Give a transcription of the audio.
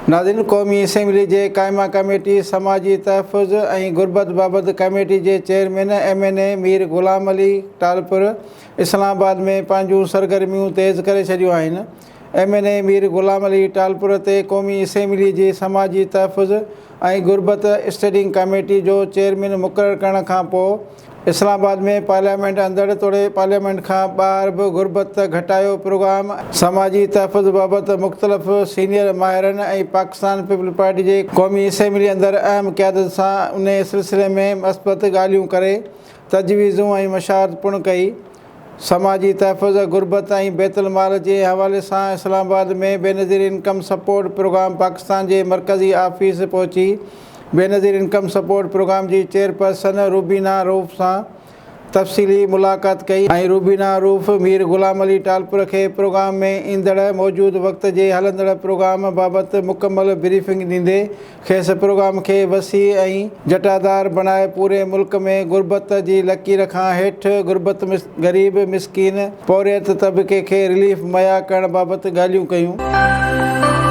ناظرين قومي اسيمبلي جي قائمه ڪميٽي سماجي تحفظ ۽ غربت بابت ڪميٽي جي chairman M N A Mir Ghulam Ali Talpur Islamabad ۾ پنهنجون سرگرميون تيز ڪري ڇڏيون آهن. M N A Mir Ghulam Ali Talpur تي قومي اسيمبلي جي سماجي تحفظ ۽ غربت اسٽينڊنگ ڪميٽي جو چيئرمين مقرر ڪرڻ کانپوء اسلام آباد ۾ پارليامينٽ اندر توڙي پارليامينٽ کان ٻاهر به غربت گهٽايو پروگرام، سماجي تحفظ بابت مختلف سينيئر ماهرن ۽ پاڪستان پيپلز پارٽي جي قومي اسيمبلي اندر اهم قيادت سان انهي سلسلي ۾ مثبت ڳالهيون ڪري تجويزون ۽ مشاورت پڻ ڪئي. سماجي تحفظ، غربت ۽ بيت المال جي حوالي سان Islamabad ۾ Benazir income support programme Pakistan جي مرڪزي آفيس پهچي بينظير انڪم سپورٽ پروگرام جي چيئرپرسن روبينا رئوف سان تفصيلي ملاقات ڪئي ۽ روبينا رئوف مير غلام علي ٽالپر کي پروگرام ۾ ايندڙ موجود وقت جي هلندڙ پروگرام بابت مڪمل بريفنگ ڏيندي کيس پروگرام کي وسيع ۽ جٽادار بڻائي پوري ملڪ ۾ غربت جي لڪير کان هيٺ غربت غريب مسڪين پورهيت طبقي کي رليف مهيا ڪرڻ بابت ڳالهيون ڪيون.